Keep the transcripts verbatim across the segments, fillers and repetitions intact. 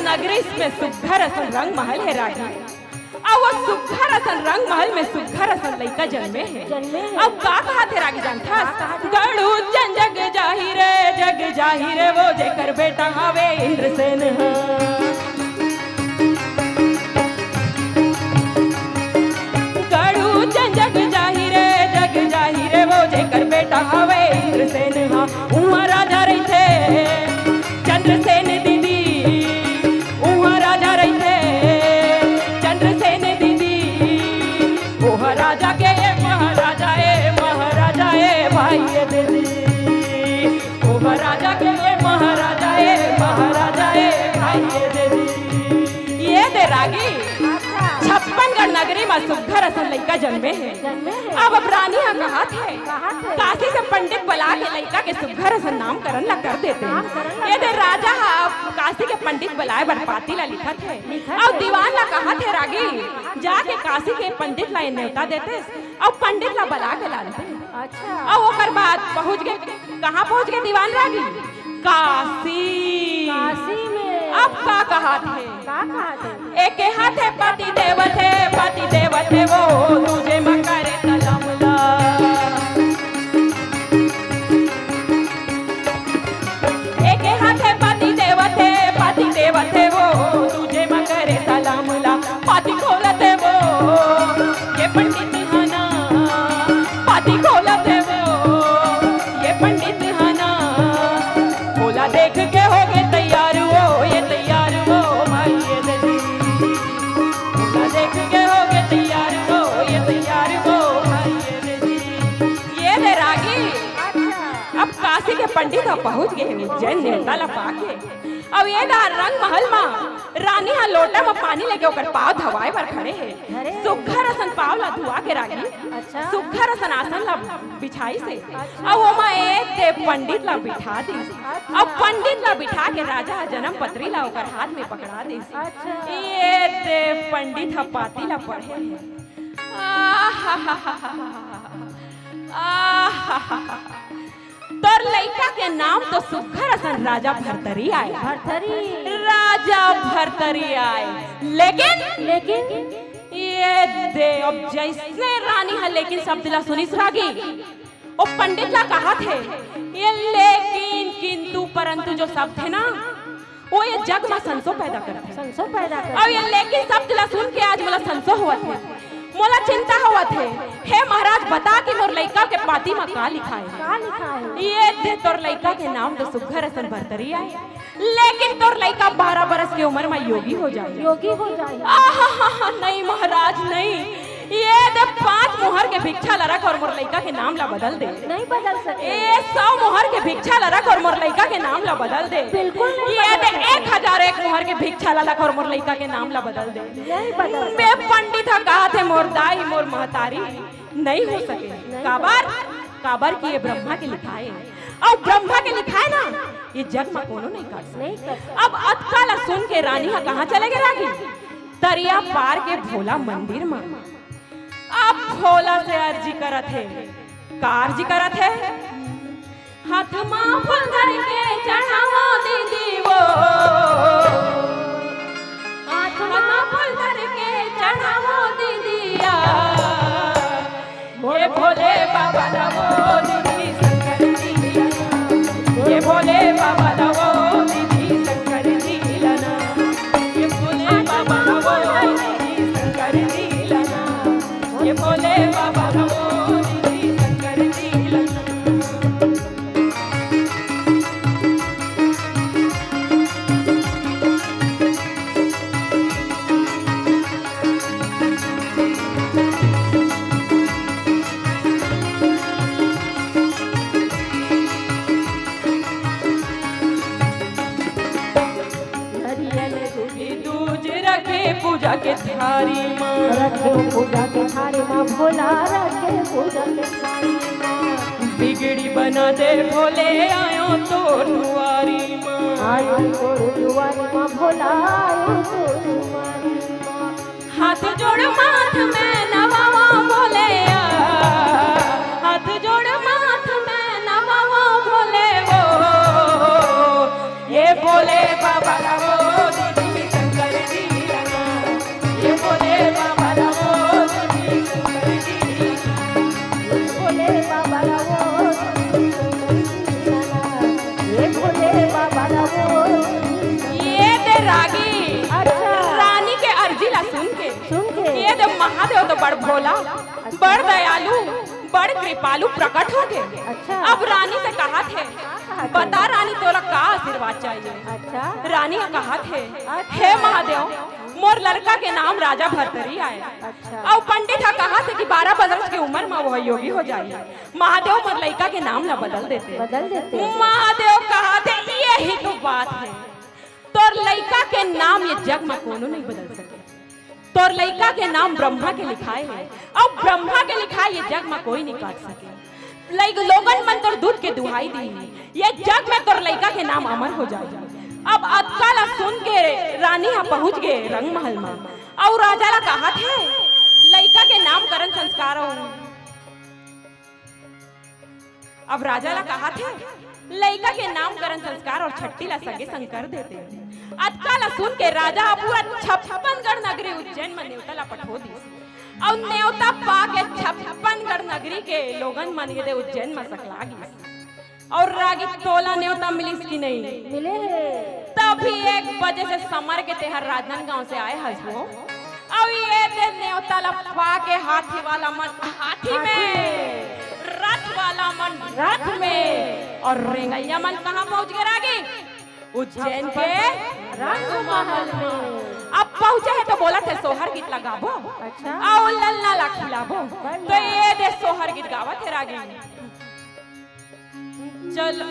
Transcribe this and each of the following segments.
नगरी में सुघर असन रंग महल हे रागी। अउ वो सुघर असन रंग महल में सुघर असन लइका जन्मे हे। जन्मे हे। अब का कहाथे रागी जानथस? का कहाथे? गड़ू जन जग जाही रे, जग जाही रे, वो जेकर बेटा हावे इंद्रसेन ह। गड़ू जन जग जाही रे, जग जाही रे, वो जेकर बेटा हावे इंद्रसेन ह। उहाँ राजा रहिथे चंद्रसेन दीदी, उहाँ राजा रहिथे चंद्रसेन दीदी। ओह राजा के ए महाराजा, ए महाराजा, ए भाई ए दीदी। ओह राजा के ए महाराजा, ए महाराजा, ए भाई ए दीदी। ये दे रागी, अच्छा। छप्पनगढ़ नगरी म सुघर असन लइका जन्मे हे। जन्मे हे। अब, अब रानी ह कहाथे, कहाथे। काशी से पंडित बला के लइका के सुघर असन नामकरण ला कर देते। नामकरण ला ये दे कर राजा ह काशी के पंडित बलाए बर पाती ला लिखत हे। लिखत अउ हे। दीवान ला कहाथे रागी, जाके काशी के पंडित ला ये नेवता देते, अउ पंडित ला बला के लानते। अच्छा। अउ ओकर बाद पहुंच गे, कहाँ पहुंच गे दीवान रागी? काशी। काशी में। अब का कहाथे? का कहाथे? एके हाथे पाती देवत हे, पाती देवत हे वो, दूजे म करे सलाम ला। एके हाथे पाती देवत हे, पाती देवत हे वो, दूजे म करे सलाम ला। पाती खोलत हे वो, ये पंडित ह ना, पाती खोलत हे वो, ये पंडित ह ना। ओला देख के होगे तैयार वो, ये तैयार वो, भाई ये दीदी। ओला देख के होगे तैयार वो, ये तैयार वो, भाई ये दीदी। ये दे रागी। अच्छा। अब काशी के पंडित ह पहुंच गे हे उज्जैन नेवता ला पाके। अब ये दे रंग महल म रानी ह लोटा म पानी लेके ओकर पाँव धवाए बर खड़े हे। अरे। सुघर असन पाँव ला धुआ के रागी। अच्छा। सुघर असन आसन ला बिछाइस हे। अच्छा। अउ ओमा ए दे पंडित ला बिठा दिस। अच्छा। अउ पंडित ला बिठा के राजा ह जनम पत्री ला ओकर हाथ में पकड़ा दिस। अच्छा। ए दे पंडित ह पाती ला पढ़े हे। आहाहाहा। आहाहाहा। तोर लइका के नाम तो सुघर असन राजा भरतरी आय। भरतरी। राजा भरतरी आय। लेकिन लेकिन ये दे, अब जइसने रानी ह लेकिन शब्द ला सुनिस रागी, ओ पंडित ला कहाथे, ये लेकिन, किंतु, परंतु जो शब्द हे ना, वो ये जग म संसो पैदा करथे। संसो पैदा करथे। अउ ये लेकिन शब्द ला सुन के आज मोला संसो होवत हे, मोला चिंता होवत हे। हे महाराज, बता कि मोर लइका के पाती म का लिखाय हे? का लिखाय हे? ये दे, तोर लइका के नाम तो सुघर असन भरतरी आय, लेकिन तोर लइका बारह बरस के उमर म योगी हो जाय। योगी हो जाय। आहाहाहा, नहीं महाराज, नहीं। ये दे, पाँच मोहर के भिक्षा ला रख अउ मोर लइका के नाम ला बदल दे। नहीं बदल सके। ए सौ मोहर के भिक्षा ला रख अउ मोर लइका के नाम ला बदल दे। बिल्कुल नहीं ये बदल दे, सके। एक हजार एक मोहर के भिक्षा ला रख अउ मोर लइका के नाम ला बदल दे। नहीं बदल सके। मैं पंडित ह कहाथे, मोर दाई, मोर महतारी, नहीं हो सके। नहीं काबर? काबर कि ये ब्रह्मा के लिखाय हे। अउ ब्रह्मा के लिखाय हे ना, ये जग म कोनो नहीं कर सके। नहीं कर सके। अब अतका ला सुन के रानी ह कहाँ चले गे रागी? तरिया पार के भोला मंदिर म। अब भोला से अर्जी करत हे। का अर्जी करत हे? हाथ मा फूल धर के चढ़ावो दीदी वो। हाथ मा फूल धर के चढ़ावो दीदिया। मोर भोले बाबा ला वो दीदी शंकर जी ला ना। ये भोले बाबा ला वो दीदी शंकर जी ला ना। ये भोले बाबा ला वो दीदी शंकर जी ला ना। ये भोले बाबा ला वो दीदी शंकर जी ला ना। नरियल दूध दूज रखे पूजा के थारी मा। रखे पूजा के थारी मा भोला, रखे पूजा के थारी मा। बिगड़ी बना दे भोले, आयो तोर दुआरी मा। आयो तोर दुआरी मा भोला, आयो तोर दुआरी मा। हाथ जोड़ माथ में नवावा भोले आ, हाथ जोड़ माथ में नवावा भोले वो। ये भोले बाबा ला वो दीदी महादेव तो बड़ भोला, बड़ दयालु, बड़ कृपालु प्रकट हो गए। अच्छा। अब रानी से कहा थे, हाँ, कहा थे। बता रानी, तोला का आशीर्वाद चाहिए? अच्छा। रानी ह कहा थे, अच्छा। हे महादेव, मोर लड़का के नाम राजा भरतरी आय। अच्छा। अउ पंडित ह कहा थे कि बारह बरस के उम्र म वो योगी हो जाही। महादेव, मोर लड़का के नाम ला बदल देते। बदल देते। महादेव कहा थे, यही तो बात है, तोर लड़का के नाम ये जग म कोनो नहीं बदल सके। तोर लइका के नाम ब्रह्मा के लिखाए हे, अउ ब्रह्मा के लिखाए ये जग म कोई नहीं काट सके। लइक लोगन मन तोर दूध के दुहाई दी, ये जग म तोर लइका के नाम अमर हो जाए। अब अतका ला सुन के रानी ह पहुंच गे रंग महल म, अउ राजा ला कहा थे, लइका के नामकरण संस्कार हो। अब राजा ला कहा थे, लइका के नामकरण संस्कार अउ छट्टी ला संगे संग कर देते। अतका ला सुन के राजा ह पूरा छप्पन गढ़ नगरी उज्जैन म नेवता ला पठो दिस। अउ नेवता पा के छप्पन गढ़ नगरी के लोगन मन ये दे उज्जैन म सकला गिस। अउ रागी, तोला नेवता मिलिस कि नहीं? मिले हे। तभी एक बजे से समर के तेहर राजनांदगांव से आए हस वो। अउ ये दे नेवता ला पा के हाथी वाला मन हाथी में, रथ वाला मन रथ में, अउ रेंगइया मन कहाँ पहुंच गे रागी? उज्जैन के रंग महल में। अब पहुंचे हे तो बोलत हे सोहर गीत ला गाबो। अच्छा। अउ ललना ला खिलाबो। बढ़िया। तो ये दे सोहर गीत गावत हे रागी। चलो,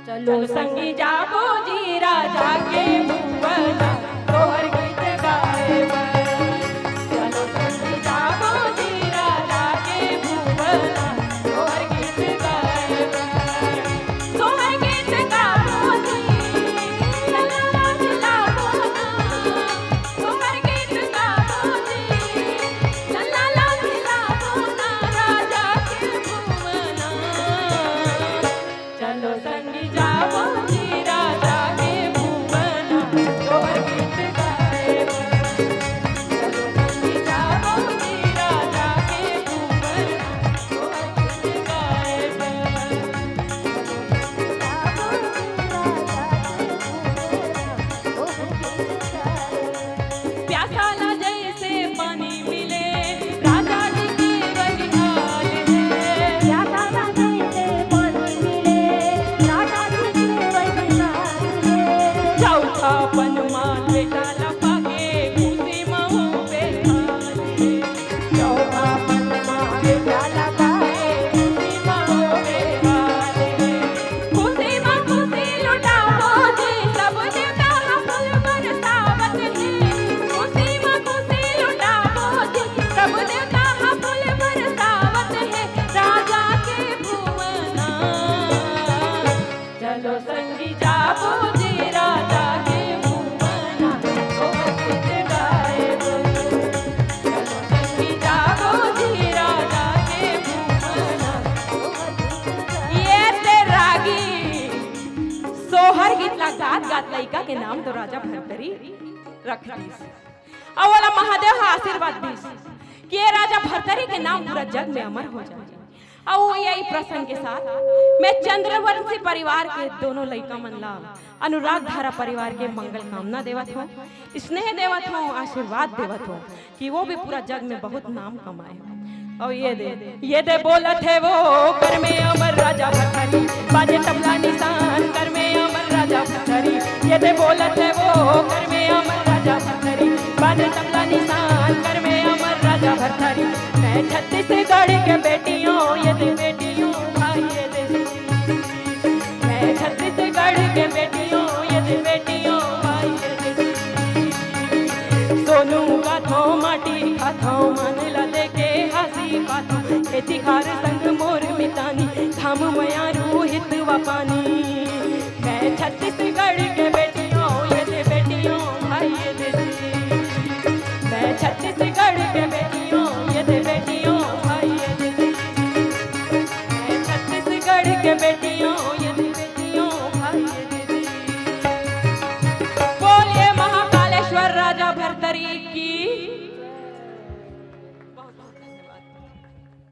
चलो संगी जाबो जी राजा के भुवना, तोहर गीत गाए बर। चलो संगी जाबो जी राजा के भुवना, तोहर गीत गाए बर। तोहर गीत गाबो जी, ललना खिलाबो ना। तोहर गीत गाबो जी, ललना खिलाबो ना, राजा के भुवना। चलो संगी जाबो जी राजा के भुवना, तोहर गीत गाए बर। चलो संगी जाबो जी राजा के भुवना, तोहर गीत गाए बर। चलो संगी जाबो जी राजा के भुवना, तोहर गीत गाए बर। प्यासा ला जैसे पानी मिले, राजा जी के वही हाल है। प्यासा ला जैसे पानी मिले, राजा जी के वही हाल है। चौथापन माल बेटा ला पाके, खुशी मा हो बेहाल है। चौथापन माल बेटा ला पाके, खुशी मा हो बेहाल है। खुशी म खुशी लुटाबो जी, सब देवता ह फूल बरसावत हे। खुशी म खुशी लुटाबो जी, सब देवता ह फूल बरसावत हे। राजा के भुवना, चलो संगी जाबो जी, राजा के भुवना, ओ गीत गाए। चलो संगी जाबो जी, राजा के भुवना, ये ते रागी सोहर गीत ला गात गात लइका के नाम तो राजा भरतरी रख दिस। अउ ओला महादेव ह आशीर्वाद दिस कि ये राजा भरतरी के नाम पूरा जग में अमर हो जाए। अउ यही प्रसंग के साथ मैं चंद्रवंशी परिवार के दोनों लइका मन ला अनुराग धारा परिवार के मंगल कामना देवत हों, स्नेह देवत हों, आशीर्वाद देवत हों। कि वो भी पूरा जग में बहुत नाम कमाए हो। अउ ये दे, ये दे बोलत हे वो कर में अमर राजा भरतरी, बाजे तबला निशान कर में अमर राजा भरतरी। ये दे बोलत हे वो कर में अमर राजा भरतरी, बाजे तबला निशान कर में अमर राजा भरतरी। मैं छत्तीसगढ़ के बेटी हों, ये दे बेटी हों, भाई ये दे। मैं छत्तीसगढ़ के बेटी हों, ये दे बेटी हों, भाई ये दे। सोनू गाथों, माटी खाथों, मन ला देके हंसी पाथों। खेती खार संग मोर मितानी, धाम मयारू हितवा पानी। मैं छत्तीसगढ़ के बेटी हों, ये दे बेटी हों, भाई ये दे। मैं छत्तीसगढ़ के बेटी हों, ये दे बेटी हों, भाई ये दे। मैं छत्तीसगढ़ के बेटी हों, ये दे बेटी हों, भाई ये दे। बोलिए महाकालेश्वर राजा भरतरी की।